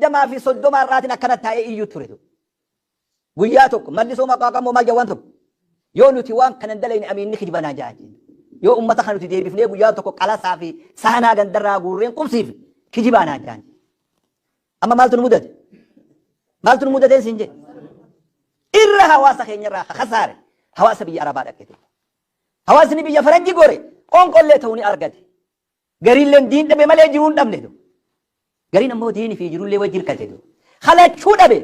20 fi 30 irraatiin akkana taa'ee iyyuu ture. Guyyaa tokko mallisoo maqaa qamoo maal jawwan tokko yoo nuti waan kana hin dalayne amiinni kijibanaa jaa jeen. Yoo ummata kana nuti deebifnee guyyaa tokko qalasaa fi sahanaa gandarraa guurreen qubsiifne kijibaanaa jaan. Amma maaltu nu mudate? Maaltu nu mudateen siin jedhe? Irra hawaasa keenyarraa kasaare hawaasa biyya Arabaa dhaqete. Hawaasni biyya faranjii gore qonqollee ta'uu ni argate. Gariilleen diin dhabe malee jiruu hin dhabne. Gariin ammoo diini fi jirullee wajji hirkate. Halachuu dhabe.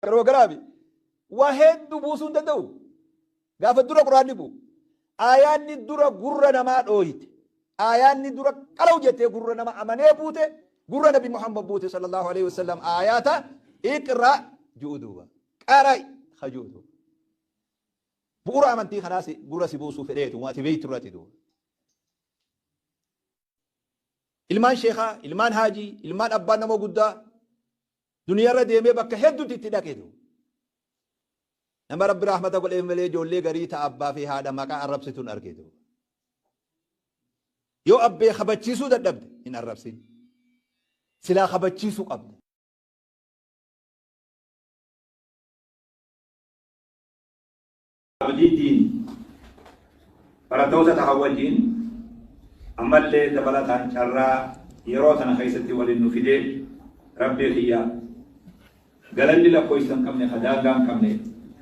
Yeroo garaabi waa hedduu buusuu hin danda'u. Gaafa dura quraanni bu'u. Aayaanni dura gurra namaa dhooyite. Aayaanni dura qalaw jettee gurra nama amanee buute gurra Nabi Muhammad buute sallallahu alaihi wasallam aayaata iqra ju'u duuba. Qara'i ka ju'u duuba. Bu'uura amantii kanaas gurra si buusuu fedheetu ati beektu irratti duuba. Ilmaan sheekaa, ilmaan haajii, ilmaan abbaan nama guddaa duniyarra deemee bakka hedduutti itti dhaqe duuba. Nama Rabbi rahmata godheef malee ijoollee garii ta abbaa fi haadha maqaa arrabsituun arge duuba. Yoo abbee kabachiisuu dadhabde hin arrabsin. Silaa kabachiisuu qabda. Abdiitiin barattoota tahan wajjiin ammallee dabalataan carraa yeroo tana keessatti waliin nu fidee Rabbii kiyya galanni lakkoofsa hin qabne ka daangaa hin qabne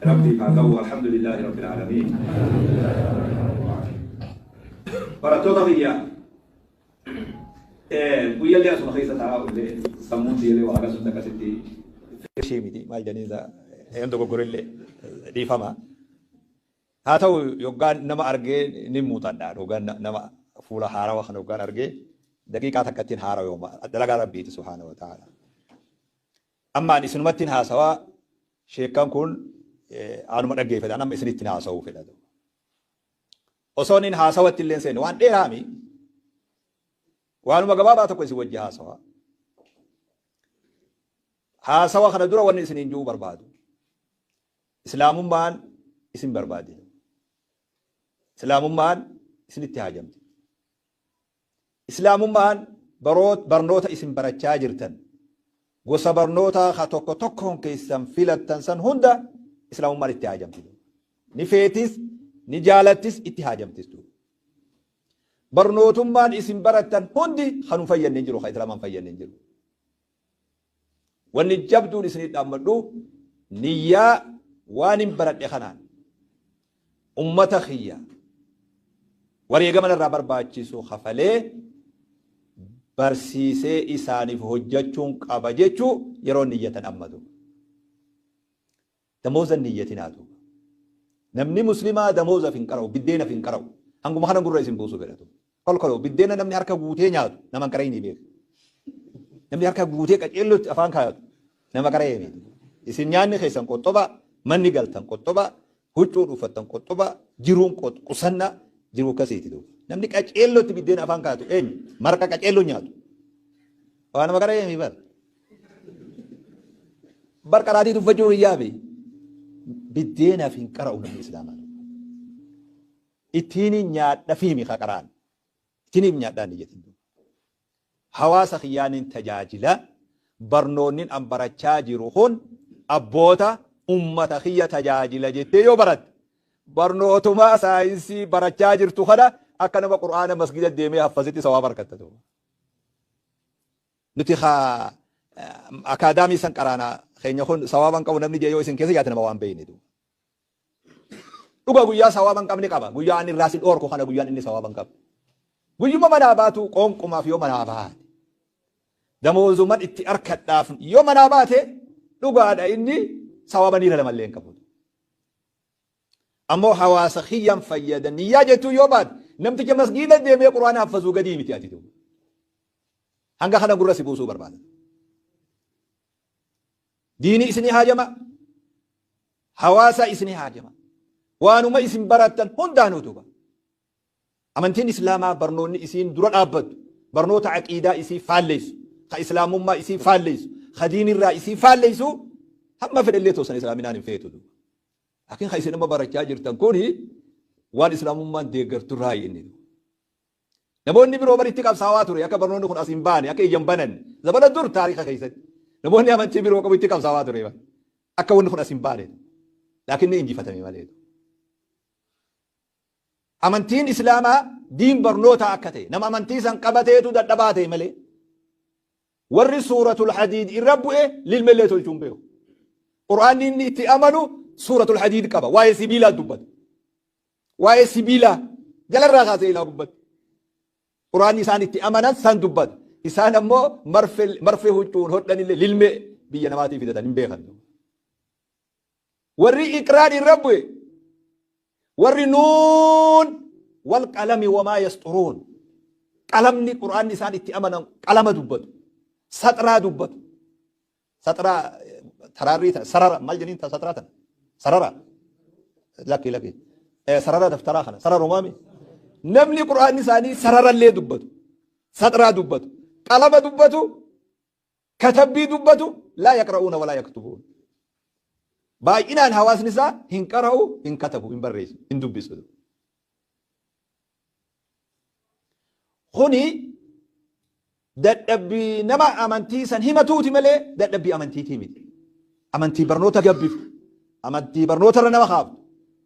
Rabbiif haa ta'u. Alhamdulillaahi Rabbil Aalamiin. Barattoota kiyya, guyyallee asuma keessa taa'aa oollee sammuun tiyyallee waa akkasuma akkasitti ishee miti maal jedhanii een dogoggorellee dhiifama. Haa ta'u, yoggaan nama argee ni muuxadha. Yoggaan nama fuula haarawa kana yoggaan argee daqiiqaa takka ittiin haarawa dalagaa Rabbiiti subhaanahu wa ta'ala. Amma ani isinumattiin haasawaa, sheekkan kun anuma dhaggeeffatan amma isinittiin haasawuu fedha. Osoo inni haasawatti illee seenne waan dheeraami. Waanuma gabaabaa tokko isin wajji haasawa. Haasawa kana dura wanni isiniin ji'uu barbaadu. Islaamummaan isin barbaaddi. Islaamummaan isinitti haajamti. Islaamummaan barnoota isin barachaa jirtan, gosa barnootaa ka tokko tokkoon keessan filattan san hunda islaamummaan itti haajamti. Ni feetis, ni jaalattis, itti haajamtis. Barnootummaan isin barattan hundi kan hin fayyadne hin jiru, kan islaamaan fayyadne hin jiru. Wanni jabduun isinii dhaammadhu niyyaa waan hin baradhe kanaan ummata kiyya wareegama narraa barbaachisu kafalee barsiisee isaaniif hojjechuun qaba jechuu yeroo niyyatan ammatu. Damooza hin niyyatinaa duuba. Namni muslimaa damoozaaf hin qara'u, biddeenaf hin qara'u. Hanguma kana gurra isin buusuu fedhatu. Kolkoloo biddeena namni harka guutee nyaatu nama hin qara'inii beeku. Namni harka guutee qaceellootti afaan kaayatu nama qara'ee miti. Isin nyaanni keessan qoxxoba, manni galtan qoxxoba, huccuun uffattan qoxxoba, jiruun qusannaa jiruu akkasiiti duuba. Namni qaceellootti biddeena afaan kaayatu eenyu? Marqa qaceelloo nyaatu. Waa nama qara'ee miti bara. Bar qaraatii tuffachuu kiyyaafi biddeenaaf hin qara'u namni islaamaa. Ittiin nyaadha fiimi ka qara'an. Ittiin nyaadhaa ni jetin. Hawaasa kiyyaaniin tajaajila, barnoonni an barachaa jiru kun abboota ummata kiyya tajaajila jettee yoo baratte, barnootumaa saayinsii barachaa jirtu kana akka nama qur'aana masgida deemee haffazitti sawaaba argatta. Nuti ka akaadaamii san qaraana keenya kun sawaaba hin qabu namni jee yoo isin keessa jiraate nama waan beeyne duuba. Dhuga guyyaa sawaaba hin qabne qaba. Guyyaa ani irraa si dhoorku kana guyyaan inni sawaaba hin qabne. Guyyuma manaa baatu qoonqumaaf yoo manaa baate. Damoozuman itti arkadhaaf yoo manaa baate dhugaadha, inni sawaaba niira lamallee hin qabu. Ammoo hawaasa kiyyan fayyada niyyaa jettuu yoo baate namticha masgiida deemee quraana haffazuu gadii miti ati duuba. Hanga kana gurra si buusuu barbaada. Diini isinii haajama. Hawaasa isinii haajama. Waanuma isin barattan hundaanuu duuba. Amantiin Islaamaa barnoonni isiin dura dhaabbattu barnoota aqiidaa isii faalleessu, ka Islaamummaa isii faalleessu, ka diinirraa isii faalleessu hamma fedhellee toosan Islaaminaan hin feetu duuba. Laakiin ka isin amma barachaa jirtan kuni waan Islaamummaan deeggartu irraa inni. Namoonni biroo baritti qabsaawaa ture akka barnoonni kun as hin baane, akka ija hin bananne. Zamana dur taariika keessatti. Namoonni amantii biroo qabu itti qabsaawaa ture. Akka wanni kun as hin baane. Laakiin ni injifatame malee. Amantiin Islaamaa diin barnootaa akka ta'e nama amantii san qabateetu dadhabaa ta'e malee. Warri suuratul hadiid irra bu'e lilmellee tolchuun beeku. Qur'aanni inni itti amanu suuratul hadiid qaba. Waa'ee sibiilaa dubbata. Waa'ee sibiilaa jalarraa kaasee ilaa gubbatti. Qur'aanni isaan itti amanan san dubbata. Isaan ammoo marfee huccuun hodhanillee lilmee biyya namaatii fidatan hin beekan. Warri iqraan irra bu'e warri nuun wal qalami wamaa yasxuruun. Qalamni qur'aanni isaan itti amanan qalama dubbatu. Saxraa dubbatu. Saxraa taraarrii sarara maal jedhaniin saxraa tana? Sarara. Lakki lakki. Sarara daftaraa kana sarara uumame. Namni qur'aanni isaanii sararallee dubbatu. Saxraa dubbatu. Qalama dubbatu. Katabbii dubbatu. Laa yaqra'uuna walaa yaktubuun. Baay'inaan hawaasni isaa hin qara'u, hin katabu, hin barreessu, hin dubbisu. Kuni dadhabbii nama amantii san himatuuti malee dadhabbii amantiitii miti. Amantii barnoota gabbiftu, amantii barnoota irra nama kaaftu,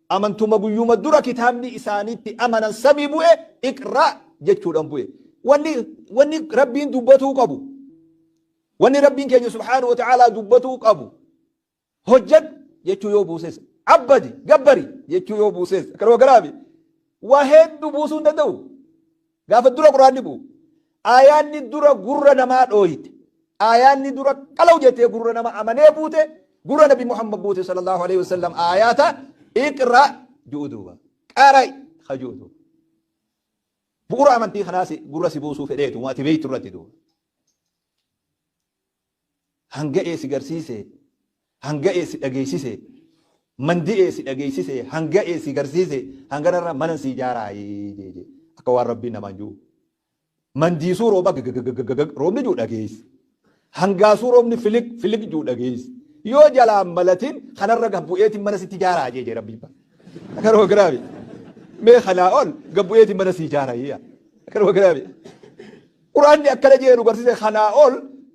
amantuma guyyuma dura kitaabni isaaniitti amanan samii bu'e iqraa jechuudhaan bu'e. Wanni Rabbiin dubbatuu qabu, wanni Rabbiin keenya subhaanahu wa ta'aalaa dubbatuu qabu, hojjedhu jechuu yoo buuses, abbadi gabbari jechuu yoo buuses, akkanuma garaabi waa hedduu buusuu hin danda'u. Gaafa dura quraanni bu'u, aayaanni dura gurra namaa dhooyite, aayaanni dura qalaw jettee gurra nama amanee buute, gurra Nabi Muhammad buute sallallahu alaihi wasallam aayaata iqra ju'u duuba qara'i ka ju'u duuba. Bu'uura amantii kanaas gurra si buusuu fedheetu ati beektu irratti duuba. Hanga'ee si garsiise, hanga'ee si dhageessise, mandi'ee si dhageessise, hanga'ee si garsiise, hanganarra mana si ijaaraa jee akka waan Rabbiin namaan jiru. Mandiisuu rooba gagagagagag roobni jiru dhageessi. Hangaasuu roobni filik filik jiru dhageessi. Yoo jalaan malatin kanarra gabbu'eetiin mana sitti ijaaraa jee Rabbiin. Akkanuma garaabi. Mee kanaa ol gabbu'eetiin mana si ijaaraa jee. Akkanuma garaabi. Quraanni akkana jee nu garsiise kanaa ol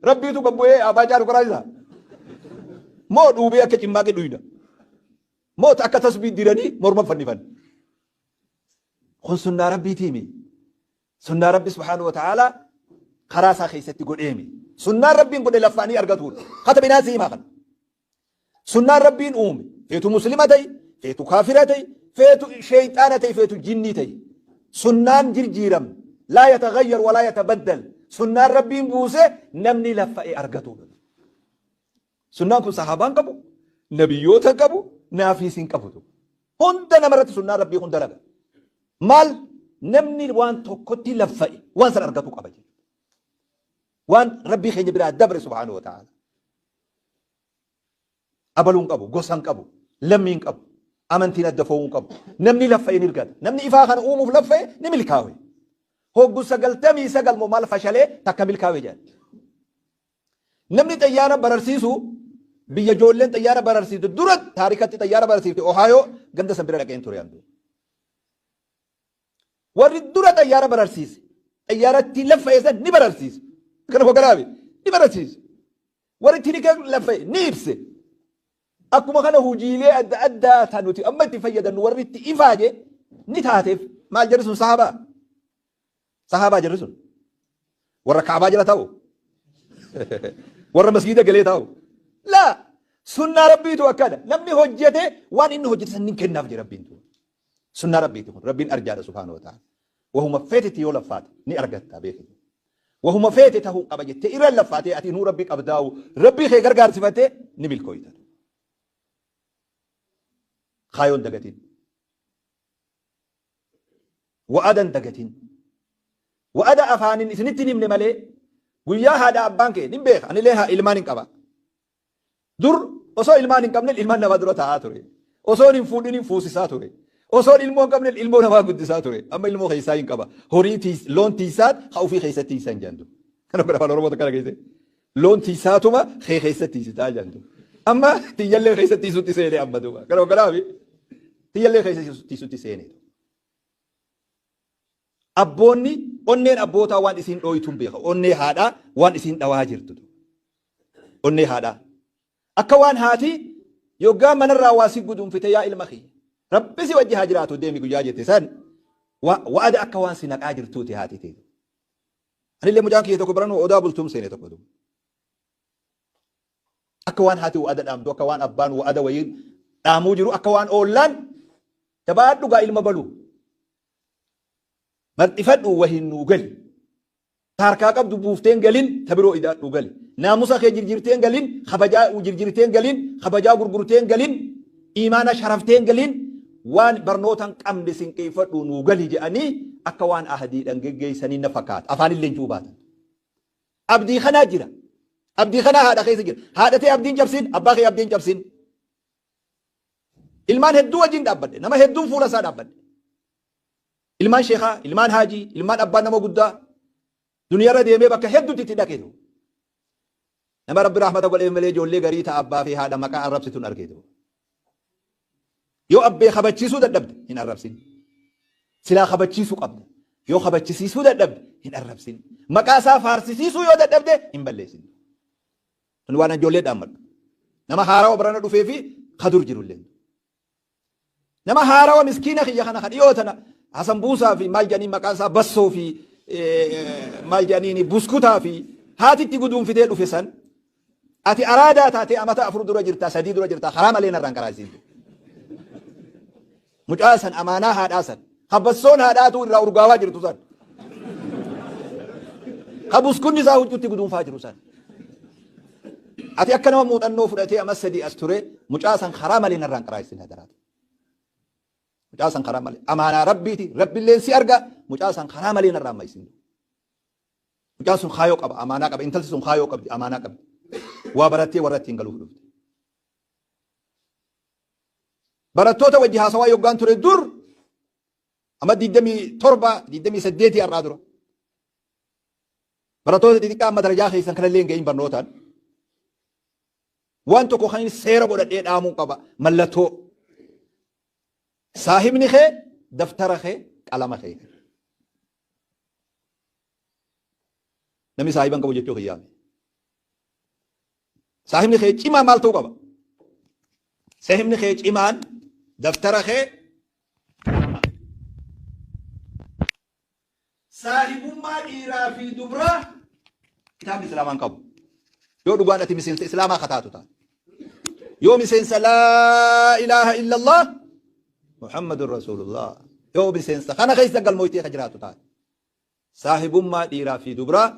Rabbiitu gabbu'ee abbaa caalu karaa isaa. Moo dhuubee akka cimmaaqee dhuyda. Moo akka tasbii diranii morma fannifan. Kun sunnaa Rabbiitiimi. Sunnaa Rabbi subhaanahu wa ta'aalaa karaa isaa keessatti godheemi. Sunnaan Rabbiin godhe laffaanii argatuudha. Katabinaa si himaa kana. Sunnaan Rabbiin uume feetu muslima ta'i, feetu kaafira ta'i, feetu sheeyxaana ta'i, feetu jinnii ta'i. Sunnaan jirjiiramne laa yataghayyar walaa yatabaddal. Sunnaan Rabbiin buuse namni laffa'e argatuudha. Sunnaan kun sahaabaan qabu, nabiyyoota qabu, naafiis hin qabu. Hunda namarratti sunnaan Rabbii kun dalaga. Maal namni waan tokkotti laffa'e waan san argatu qaba jechuudha. Waan Rabbii keenya biraa dabre subhaanahu wa ta'ala. Abaluu hin qabu, gosa hin qabu, lammii hin qabu, amantiin adda fo'uu hin qabu. Namni laffa'e ni argata. Namni ifaa kana uumuuf laffa'e ni milkaawe. Hoggu 99 moo maal fashalee takka milkaawe jedhan. Namni xayyaara bararsiisu biyya ijoolleen xayyaara bararsiifte dura taarikatti xayyaara bararsiifte Ohaayoo ganda san bira dhaqeen ture andu. Warri dura xayyaara bararsiise xayyaaratti laffa'e san ni bararsiise. Kana hogganaami ni bararsiise. Warri tinika laffa'e ni ibse. Akkuma kana hojiilee adda addaa tan nuti amma itti fayyadamnu warri itti ifaaje ni taateef. Maal jarri sun sahaabaa? Sahaabaa jarri sun. Warra Kaabaa jala taa'u. Warra masgiida galee taa'u. Laa sunnaa Rabbiitu akkana. Namni hojjete waan inni hojjete san ni kennaaf jira Rabbiin. Sunnaa Rabbiiti kun. Rabbiin arjaadha subhaanahu wa ta'ala. Wahuma feetetti yoo laffaate ni argatta beekitu. Wahuma feete tahuu qaba jettee irra laffaatee ati inuu Rabbii qabdaa'u Rabbii kee gargaarsifatee ni milkooyta. Kaayoon dagatiin. Wa'adan dagatin. Wa'ada afaanin isinitti hin himne malee guyyaa haadha abbaan kee nin beeka anillee haa ilmaan hin qaba. Dur osoo ilmaan hin qabne ilmaan namaa dura taa'aa ture. Osoo hin fuudhin hin fuusisaa ture. Osoo ilmoo hin qabne ilmoo namaa guddisaa ture. Amma ilmoo keessaa hin qaba. Horii loon tiisaat haa ofii keessatti tiisan jedhan. Kana godha afaan Oromoo takka dhageesse. Loon tiisaatuma kee keessatti tiisitaa jedhan. Amma tiyyallee keessatti tiisutti seenee amma duuba. Kana godhaafi. Tiyyallee keessa tiisutti seene. Abboonni onneen abbootaa waan isiin dhooytuun beeka. Onnee haadhaa waan isiin dhawaa jirtu. Onnee haadhaa. Akka waan haati yoggaa manarraa waa si guduunfite yaa ilma kiyya. Rabbi si wajji haa jiraatu deemi guyyaa jette san wa'ada akka waan si naqaa jirtuuti haati teetu. Anillee mucaan kiyya tokko baranuu odaa bultuum seene tokko duuba. Akka waan haati wa'ada dhaamtu, akka waan abbaan wa'ada wayii dhaamuu jiru, akka waan oollaan jabaadhu gaa ilma balu. Marxifadhu wahiin nuu gali. Ta harkaa qabdu buufteen galin, ta biroo idaadhu gali. Naamusa kee jirjirteen galin, kabajaa jirjirteen galin, kabajaa gurgurteen galin, imaana sharafteen galin, waan barnoota hin qabne sinqeeffadhu nuu gali jedhanii akka waan ahdiidhaan geggeessanii na fakkaata. Afaanillee hin baatan. Abdii kanaa jira. Abdii kanaa haadha keessa jira. Haadha tee abdiin cabsin, abbaa kee abdiin cabsin. Ilmaan hedduu wajjin dhaabbadhe. Nama hedduun fuula isaa dhaabbadhe. Ilmaan sheekaa, ilmaan haajii, ilmaan abbaa nama guddaa duniyaarra deemee bakka hedduutti itti dhaqeetu. Nama Rabbi rahmata godheef malee ijoollee garii ta'a abbaa fi haadha maqaa arrabsituun argeetu. Yoo abbee kabachiisuu dadhabde hin arrabsin. Silaa kabachiisuu qabda. Yoo kabachisiisuu dadhabde hin arrabsin. Maqaa isaa faarsisiisuu yoo dadhabde hin balleessin. Kun waan ijoollee dhaammadhu. Nama haarawa barana dhufee fi kadur jirullee. Nama haarawa miskiina kiyya kana kan dhiyoo tana Hasan Buusaa fi maal jedhanii maqaan isaa Bassoo fi maal jedhaniini buskutaa fi haati itti guduunfitee dhufe san ati araadaa taatee amata 4 dura jirtaa 3 dura jirtaa karaa malee narraan karaa isiin. Mucaa san amaanaa haadhaa san ka bassoon haadhaatu irraa urgaawaa jirtu san ka buskunni isaa huccuutti guduunfaa jiru san. Ati akka nama muuxannoo fudhatee amma 3 as ture mucaa san karaa malee narraan karaa isin hadaraatu. Mucaa san karaa malee amaanaa rabbiiti rabbilleen si arga mucaa san karaa malee narraa amma isin. Mucaan sun kaayoo qaba amaanaa qaba intalti sun kaayoo qabdi amaanaa qabdi. Waa barattee warra ittiin galuuf dhufte. Barattoota wajji haasawaa yoggaan ture dur amma 27 28 har'aa dura. Barattoota xixiqqaa amma darajaa keessan kanallee hin ga'iin barnootaan. Waan tokko kan inni seera godhadhee dhaamuu qaba mallattoo. Saahibni kee daftara kee qalama kee. Namni saahiba hin qabu jechuu kiyyaame. Saahibni kee cimaa maal ta'uu qaba? Saahibni kee cimaan daftara kee saahibummaa dhiiraa fi dubraa kitaabni islaamaa hin qabu. Yoo dhugaan ati miseensa islaamaa ka taatu taate. Yoo miseensa laa ilaaha illallah Muhammadun Rasuulullah. Yoo miseensa kana keessa galmooytee ka jiraatu taate. Saahibummaa dhiiraa fi dubraa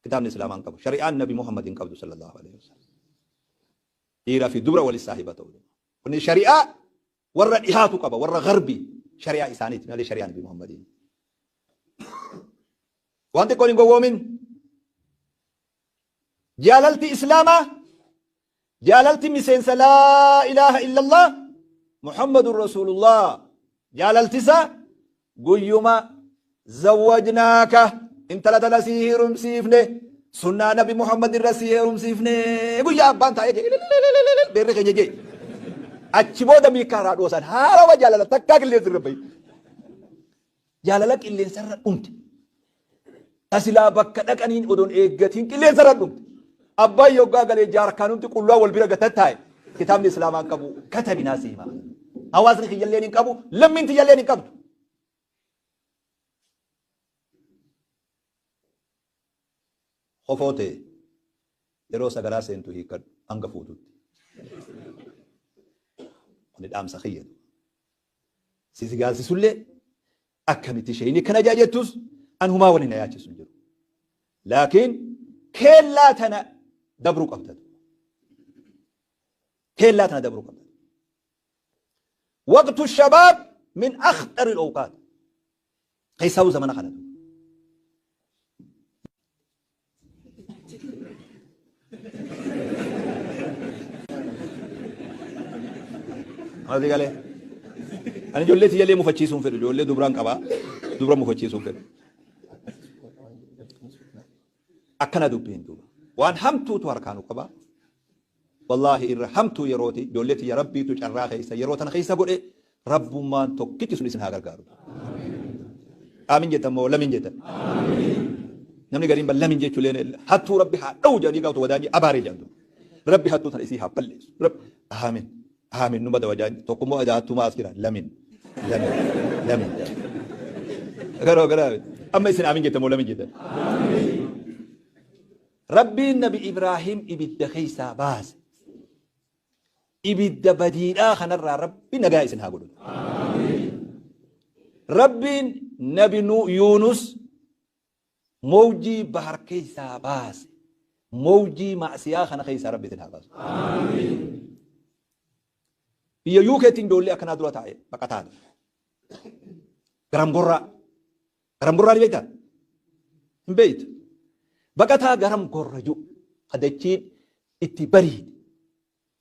kitaabni islaamaa hin qabu. Shari'aan Nabi Muhammad hin qabdu sallallahu alaihi wasallam. Dhiiraa fi dubra wali saahiba ta'uu. Kuni shari'aa warra dhihaatu qaba warra garbii shari'aa isaaniiti malee shari'aa Nabi Muhammadiin. Waan xiqqoon hin gowwoomin. Jaalalti Islaamaa jaalalti miseensa laa ilaaha illallah Muhammadun Rasuulullah jaalaltisa guyyuma zawwajnaaka intala tana sii heerumsiifne sunnaa Nabi Muhammad irra sii heerumsiifne guyyaa abbaan taa'ee jee beerri keenya jee achi booda miikaa irraa dhoosan haarawa jaalala takkaa qilleensi irra bahi jaalala qilleensa irra dhumte tasilaa bakka dhaqaniin odoon eeggatiin qilleensa irra dhumte abbaan yoggaa galee jaarkaanumti qullaa wal bira gatan taa'e kitaabni islaamaa hin qabu katabinaa si hima hawaasni kiyyalleen hin qabu lammiin tiyyalleen hin qabdu. Kofoo tee yeroo sagaraa seentu hiikkadhu hanga fuututti. Kuni dhaamsa kiyya. Si sigaalsisullee akkamitti isheen kana jettus an humaa waliin na yaachisu hin jiru. Laakiin keellaa tana dabruu qabda. Keellaa tana dabruu qabda. Waqtu shabaab min akhxari al-awqaat. Keessaa zamana kana. Maal galee? Ani ijoollee tiyyallee mufachiisuun fedhu ijoollee dubraan qabaa dubra mufachiisuun fedhu. Akkana dubbiin duuba. Waan hamtuutu harkaa nu qaba. Wallaahi irra hamtuu yerooti ijoollee tiyya rabbiitu carraa keessa yeroo tana keessa godhe rabbummaan tokkichi sun isin haa gargaaru. Aamin jettan moo lamin jettan? Namni gariin ban lamin jechuu leen hattuu rabbi haa dha'u jedhanii gaafatu wadaanyi abaaree jedhan. Rabbi hattuu tana isii haa balleessu. Rabbi aamin aamin numa dawa jedhan tokkommoo adaa hattuu maa as jira lamin lamin lamin. Garoo garaa amma isin aamin jettan moo lamin jettan? Rabbiin Nabi Ibraahim ibidda keessaa baase. Ibidda badiidhaa kanarraa Rabbi nagaa isin haa godhu. Rabbiin Nabi Yuunus mowjii bahar keessaa baase. Mowjii ma'siyaa kana keessaa Rabbi isin haa baasu. Biyya UK'tti ijoollee akkanaa dura taa'e baqataadha. Garam gorraa. Garam gorraa ni beektaa? Hin beektu. Baqataa garam gorra jiru kadachiin itti bariite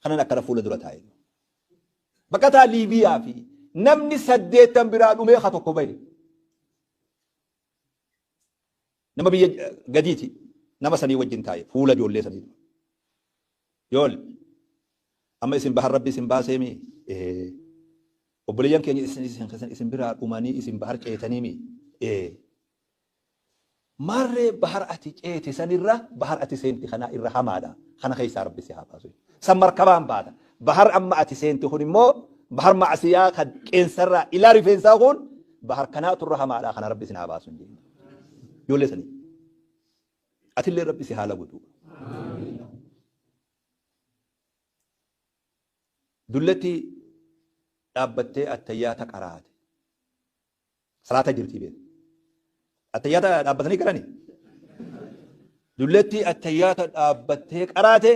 kanan akkana fuula dura taa'e. Baqataa Liibiyaa fi namni 80 biraa dhumee ka tokko bahe. Nama biyya gadiiti nama sanii wajjin taa'e fuula ijoollee sanii dura. Yool amma isin bahar rabbi isin baasee mi? Ee. Obboleeyyan keenya isin isin isin biraa dhumanii isin bahar ceetanii mi? Ee. Maarree bahar ati ceete sanirra bahar ati seente kanaa irra hamaadha. Kana keessaa rabbi si haa baasu. San markabaan baata. Bahar amma ati seente kun immoo bahar macsiyaa kan qeensarraa ilaa rifeensaa kun bahar kanaatu irra hamaadha. Kana rabbi isin haa baasu. Ijoollee sanii. Atillee rabbi si haa lagutu. Dullatti dhaabbattee attayyaata qaraate. Salaata jirtii beeku. Attayyaata dhaabbatanii qarani. Dullatti attayyaata dhaabbattee qaraate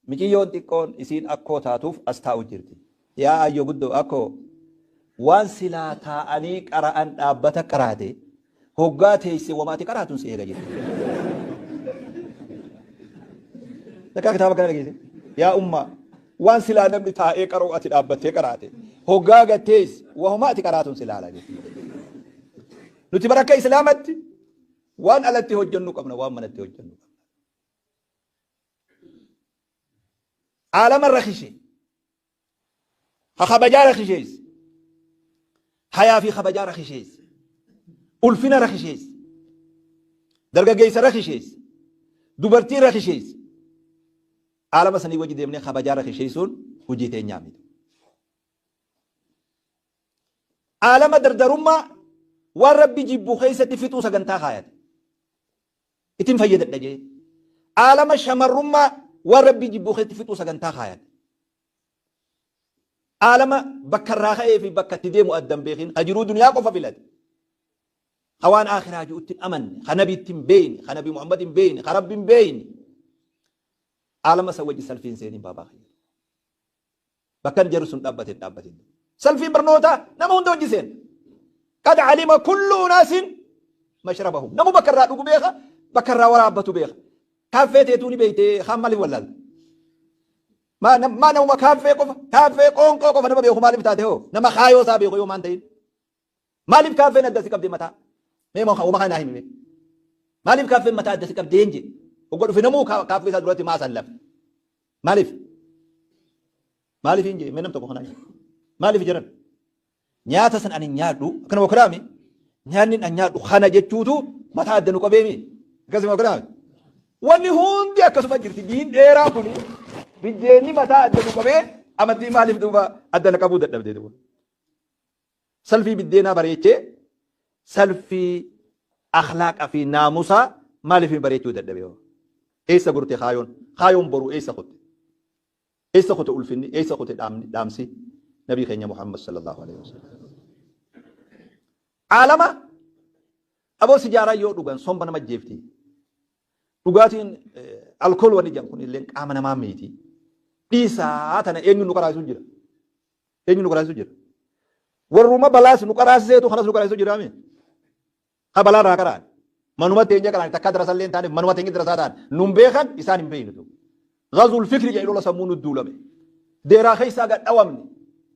miciyyoon xiqqoon isiin akkoo taatuuf as taa'u jirti. Yaa ayyo guddoo akkoo waan silaa taa'anii qara'an dhaabbata qaraate hoggaa teesse wamaati qaraatun si eega jirti. Takkaa kitaaba kana dhageesse. Yaa ummaa waan silaa namni taa'ee qara'u ati dhaabbattee qaraate hoggaa gattees wahuma ati qaraatun si laala jechuudha. Nuti bara akka islaamatti waan alatti hojjennu qabna waan manatti hojjennu qabna. Aalama rakishe ha kabajaa rakishees hayaa fi kabajaa rakishees ulfina rakishees dargaggeessa rakishees dubartii rakishees Aalama sanii wajji deemnee kabajaa rakisheessuun hojii teenyaa miti. Aalama dardarummaa waan Rabbi jibbu keessatti fixuu sagantaa kaayate. Ittiin fayyadadha jee. Aalama shamarrummaa waan Rabbi jibbu keessatti fixuu sagantaa kaayate. Aalama bakka irraa ka'ee fi bakka itti deemu addan beekin ka jiruu duniyaa qofa filate. Ka waan aakhiraa ji'utti hin amanne, ka nabiitti hin beeyne, ka nabi Muhammad hin beeyne, ka Rabbi hin beeyne. Aalama san wajji salfiin seeniin baabaa kiyya. Bakkan jarri sun dhaabbate hin dhaabbatin. Salfiin barnootaa nama hunda wajji seena. Qad alima kullu unaasin mashrabahum. Namu bakka irraa dhugu beeka, bakka irraa waraabbatu beeka. Kaaffee teetuu ni beeyte kaan maaliif wallaalta? Maa namuma kaaffee qofa, kaaffee qoonqoo qofa nama beeku maaliif taate hoo? Nama kaayoo isaa beeku yoo maan ta'in. Maaliif kaaffeen adda si qabde mataa? Mee uma kana himi mee. Maaliif kaaffeen mataa adda si qabde hin jedhe. Hogga dhufe namuu kaaffee isaa duratti maa sallafe. Maaliif? Maaliif hin jedhe mee nam tokko kana himi. Maaliif jedhan? Nyaata san ani nyaadhu akkana wakaraami nyaanni an nyaadhu kana jechuutu mataa adda nu qabeemi. Akkasuma wakaraami. Wanni hundi akkasuma jirti diin dheeraa kuni biddeenni mataa adda nu qabee amantii maaliif duuba adda na qabuu dadhabde duuba. Salfii biddeenaa bareechee salfii akhlaaqa fi naamusaa maaliif hin bareechuu dadhabe hoo? Eessa gurte kaayoon? Kaayoon boru eessa kutte? Eessa kute ulfinni? Eessa kute dhaamsi Nabii keenya Muhammad sallallahu alaihi wasallam? Aalama aboo sijaaraa yoo dhugan somba nama jeefti. Dhugaatiin alkool wanni jedhan kun illee qaama namaa miiti. Dhiisaa tana eenyu nu qaraasu jira? Eenyu nu qaraasisu jira? Warruma balaas nu qaraasiseetu kanas nu qaraasisu jiraame. Ha balaa irraa qara'an. Manuma teenya qara'an takkaa darasallee hin taane manuma teenya darasaa ta'an nun beekan isaan hin beeknu. Ghazul fikri jedhe lola sammuu nu duulame. Deeraa keessaa gad dhawamne.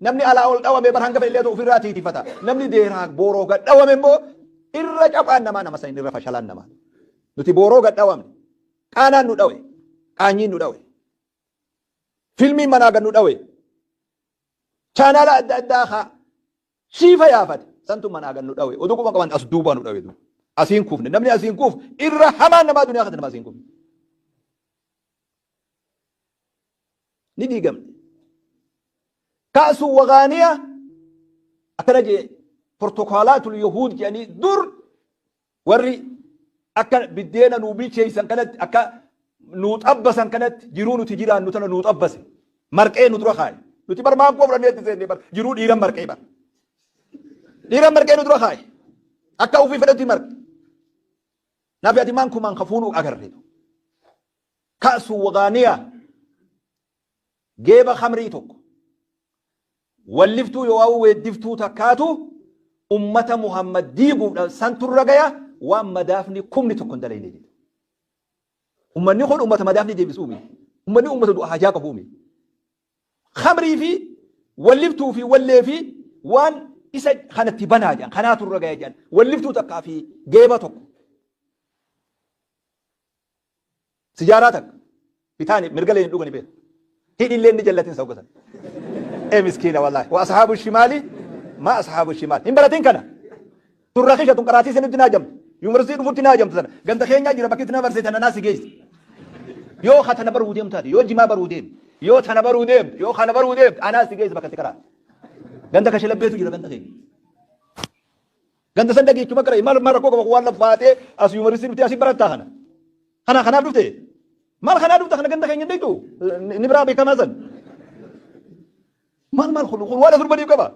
Namni alaa ol dhawame bar hanga fedhe ofirraa tiitifata. Namni deeraa booroo gad dhawame immoo irra caphaan namaa nama san irra fashalaan namaa. Nuti booroo gad dhawamne. Qaanaan nu dhawe. Qaanyiin nu dhawe. Filmiin manaa gad nu dhawe. Chaanaala adda addaa haa shiifa yaafate. Santu manaa gad nu dhawe. Oduu quba qaban as duubaa nu dhawe. Asiin kuufne. Namni asiin kuuf irra hamaan namaa duniyaa kana nama asiin kuufne. Ni diigamne. Ka'su wagaaniya akkana jee portokaalaatul yahuud jedhanii dur warri akka biddeena nuu bilcheessan kanatti akka nuu xabbasan kanatti jiruu nuti jiraannu tana nuu xabbase. Marqee nu dura kaaye. Nuti bar maan koo fudhannee itti seenne bar jiruu dhiiran marqee bar. Dhiiran marqee nu dura kaaye. Akka ofii fedhatti marqe. Naafi ati maan kumaan kafuunuu agarre. Ka'su wagaaniya geeba khamrii tokko. Walliftuu yoo weeddiftuu takkaatu ummata Muhammad diiguudhaan santurra gaya waan madaafni kumni tokko hin dalayne jedhe. Ummanni kun ummata madaafni deebisuu miti. Ummanni ummata du'a hajaa qabu miti. Khamrii fi walliftuu fi wallee fi waan isa kanatti banaa jedhan kanaatu irra gaya jedhan walliftuu takkaa fi geeba tokko. Sijaaraa takka bitaani mirga leen dhugani beeku. Hidhi illee ni jallatin sa hoggasan. Ee miskiina wallaahi. Wa ashaabu shimaali ma ashaabu shimaal. Hin baratin kana. Tun rakisha tun qaraatii sanitti naa jamtu. Yuunivarsiitii dhufutti naa jamtu sana. Ganda keenyaa jira bakki itti na barsiise tana naa si geessi. Yoo ka tana baruu deemtu taate, yoo jimaa baruu deemtu, yoo tana baruu deemtu, yoo kana baruu deemtu, anaa si geessi bakka itti karaa. Ganda kashalabbeetu jira ganda keenya. Ganda san dhageechuma gara maal maal rakkoo qaba waan laffaatee as yuunivarsiitii dhuftee asii barattaa kana. Kana kanaaf dhufte. Maal kanaaf dhufte kana ganda keenya hin beektu. Inni biraa beekamaa san. Maal maal kun kun waan as durbaniif qaba.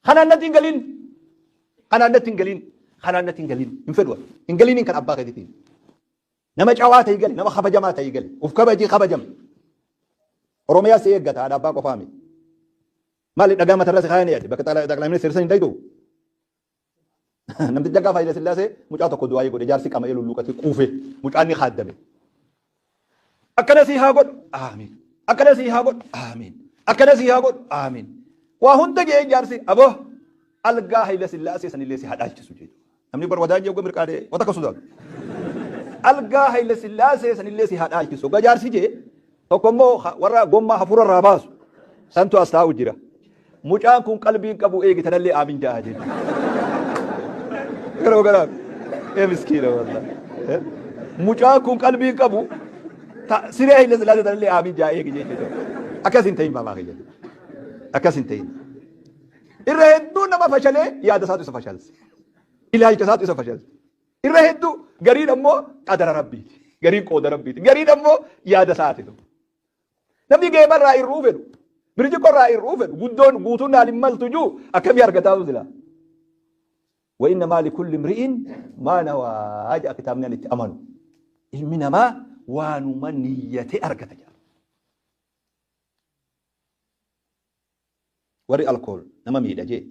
Kanaan natti hin galin. Kanaan natti hin galin. Kanaan natti hin galin. Hin fedhu. Hin galiniin kan abbaa keetiitiin. Nama cawaa ta'ii gali, nama kabajamaa ta'ii gali. Uf kabajii kabajam. Oromiyaa si eeggata haadha abbaa qofaa miti. Maali dhagaa matarra si kaayanii ati bakka xaqlaa ministeera san hin daytu. Namticha gaafa Haayile Sillaasee mucaa tokko du'aayii godhe jaarsi qama'ee lulluuqatee quufe mucaan ni kaaddame. Akkana sii haa godhu aamiin. Akkana sii haa godhu aamiin. Akkana sii haa godhu aamiin. Waa hunda ga'ee jaarsi aboo algaa Haayile Sillaasee sanillee si haa dhaalchisu jedhu. Namni bar wadaa jeequu mirqaadee wata akka sodaatu. Algaa Haayile Sillaasee sanillee si haa dhaalchisu. Hoggaa jaarsi jee tokko immoo warra gommaa hafuura irraa baasu santu as taa'u jira. Mucaan kun qalbii hin qabu eegi tanallee aamin ja'a jedhu. Garuu garaa ee miskiina wallahi. Mucaan kun qalbii hin qabu siree Haayile Sillaasee tanallee aamin ja'a eegi jechuudha. Akkas hin ta'in baabaa kiyya. Akkas hin ta'in. Irra hedduu nama fashalee yaada isaatu isa fashalse. Ilaalcha isaatu isa fashalse. Irra hedduu gariin ammoo qadara rabbiiti. Gariin qooda rabbiiti. Gariin ammoo yaada isaati. Namni geemarraa irruu fedhu. Birjiqorraa irruu fedhu. Guddoon guutuun naan hin maltu juu akkamii argataa silaa. Wa innamaa likulli imri'in maa nawaa jedha kitaabni ani itti amanu. Ilmi namaa waanuma niyyate argata jedha. Warri alkool nama miidha jee.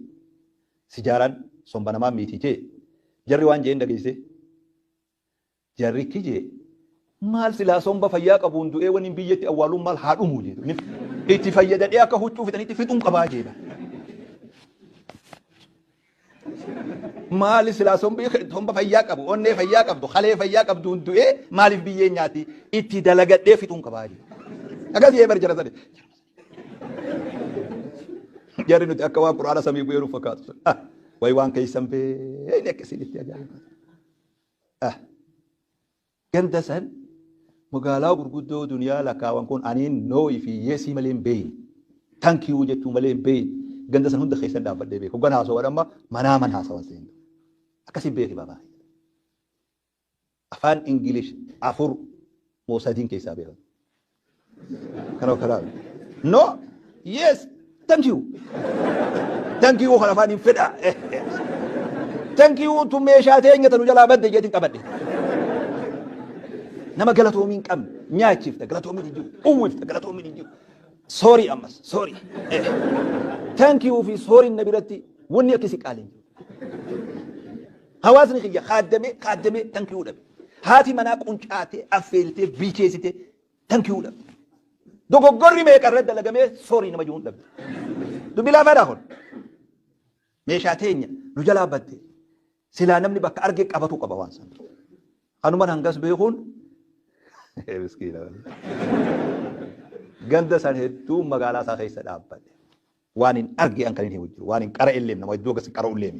Sijaaraan somba namaa miiti jee. Jarri waan jeen dhageessee. Jarri kijee maal silaa somba fayyaa qabuun du'ee waniin biyyatti awwaaluun maal haa dhumuu jedhu. Itti fayyadadhee akka huccuu fixanitti fixuun qabaa jeedha. Maali silaa somba fayyaa qabu, onnee fayyaa qabdu, kalee fayyaa qabduun du'ee maaliif biyyeen nyaati itti dalagadhee fixuun qabaa jedhu. Akkasii bar jara sani. Jarri nuti akka waan quraana samii bu'ee nuuf fakkaatu. Wayi waan keessan beekne akkasiin itti ajaa'iba. Ganda san magaalaa gurguddoo duniyaa lakkaawan kun aniin noo'ii fi yeesii malee hin beeyne. Tankiyuu jechuu malee hin beeyne. Ganda san hunda keessan dhaabbadhee beeku. Hoggan haasawan amma manaa man haasawan seenu. Akkasiin beeki baabaa. Afaan Ingilish 4 moo 3 keessaa beekan. Kana karaa. No, yes, thank you. Thank you kan afaan hin fedha. Thank you tu meeshaa teenya tanu jalaa badde jeetiin qabadhe. Nama galatoomii hin qabne nyaachifta galatoomiin hin jiru uwwifta galatoomiin hin jiru. Sorry ammas sorry. Thank you fi sorry na biratti wanni akkasii qaaliin jiru. Hawaasni kiyya kaaddamee kaaddamee thank you dhabe. Haati manaa quncaatee affeeltee bilcheessitee thank you dhabe. Dogoggorri meeqa irra dalagamee sorry nama jiruun dhabde. Dubbi laafaadhaa kun. Meeshaa teenya nu jalaa badde. Silaa namni bakka arge qabatu qaba waan sana. Kanuman hangas beekuun miskiina. Ganda san hedduu magaalaa isaa keessa dhaabbate. Waan hin arge an kan hin himu jiru. Waan hin qara illee nama hedduu akkas qara'u illee.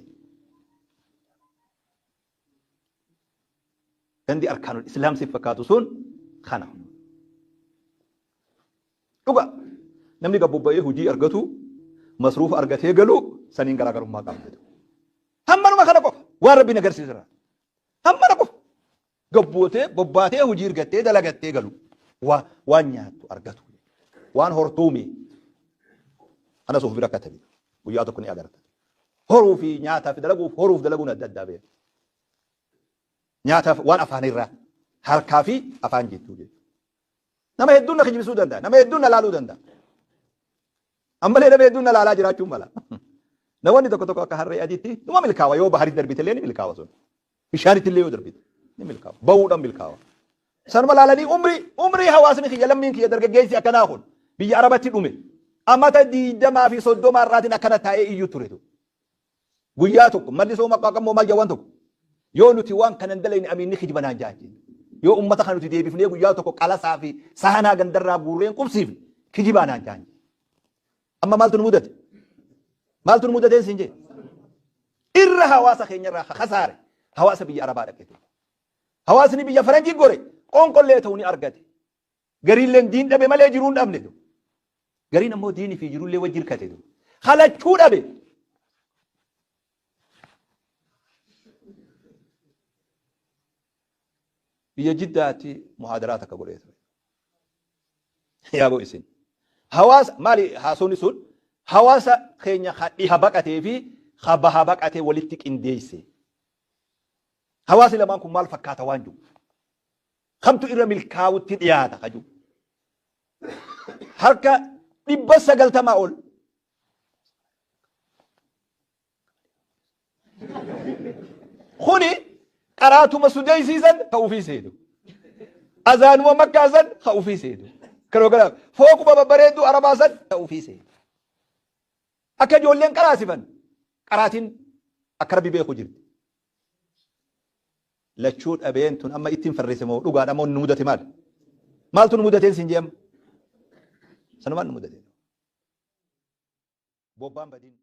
Gandi arkaanul islaam si fakkaatu sun kana. Dhuga namni gabbobba'ee hojii argatu masruufa argatee galu saniin garaagarummaa qaba. Hammanuma kana qofa waan rabbiin agarsiisira. Hammana qofa gabbootee bobbaatee hojii argattee dalagattee galu waan nyaattu argatu waan hortuumi kanas of bira katabi guyyaa tokko ni agarta. Horuu fi nyaataaf dalaguuf horuuf dalaguun adda addaa beeka. Nyaataaf waan afaanirraa harkaa fi afaan jechuu jechuudha. Nama hedduun na kijibsuu danda'a. Nama hedduun na laaluu danda'a. Ammallee nama hedduun na laalaa jiraachuun mala. Namoonni tokko tokko akka harree adiitti numa milkaawa yoo baharii darbite illee ni milkaawa sun. Bishaanitti illee yoo darbite ni milkaawa. Bahuudhaan milkaawa. Sanuma laalanii umrii hawaasni kiyya lammiin kiyya dargaggeessi akkanaa kun biyya Arabatti dhume. Amata 20 fi 30 irraatiin akkana taa'ee iyyuu ture. Guyyaa tokko mallisoo maqaaqammoo maal jawwan tokko yoo nuti waan kanan dalayne amiinni kijibanaan jaan. Yoo ummata kana nuti deebifnee guyyaa tokko qalasaa fi sahanaa gandarraa guurreen qubsiifne kijibaanaan jaan. Amma maaltu nu mudate? Maaltu nu mudateen siin jee? Irra hawaasa keenyarraa kasaare hawaasa biyya Arabaa dhaqe. Hawaasni biyya Faranjii gore qonqollee ta'uu ni argate. Gariilleen diin dhabe malee jiruu hin dhabne. Gariin ammoo diinii fi jiruullee wajji hirkate. Halachuu dhabe. Biyya Jiddaatti muhaadaraa takka godhee ture. Yaaboo isin. Hawaasa maali haasonni sun hawaasa keenya ka dhiha baqatee fi ka baha baqatee walitti qindeesse. Hawaasni lamaan kun maal fakkaata waan jiru. Kamtu irra milkaa'utti dhiyaata ka jiru. Harka 990 ol. Kuni qaraatuma sudeysiisan ka ufii seetu. Azaanuma makkaasan ka ufii seetu. Kanuma kanaaf fooquma babbareedduu arabaasan ka ufii seetu. Akka ijoolleen qaraasifan qaraatiin akka rabbi beeku jirti. Lachuu dhabeen tun amma ittiin farrise moo dhugaadha moo nu mudate maal? Maaltu nu mudateen siin jee amma? Sanumaan nu mudate. Bobbaan badiin.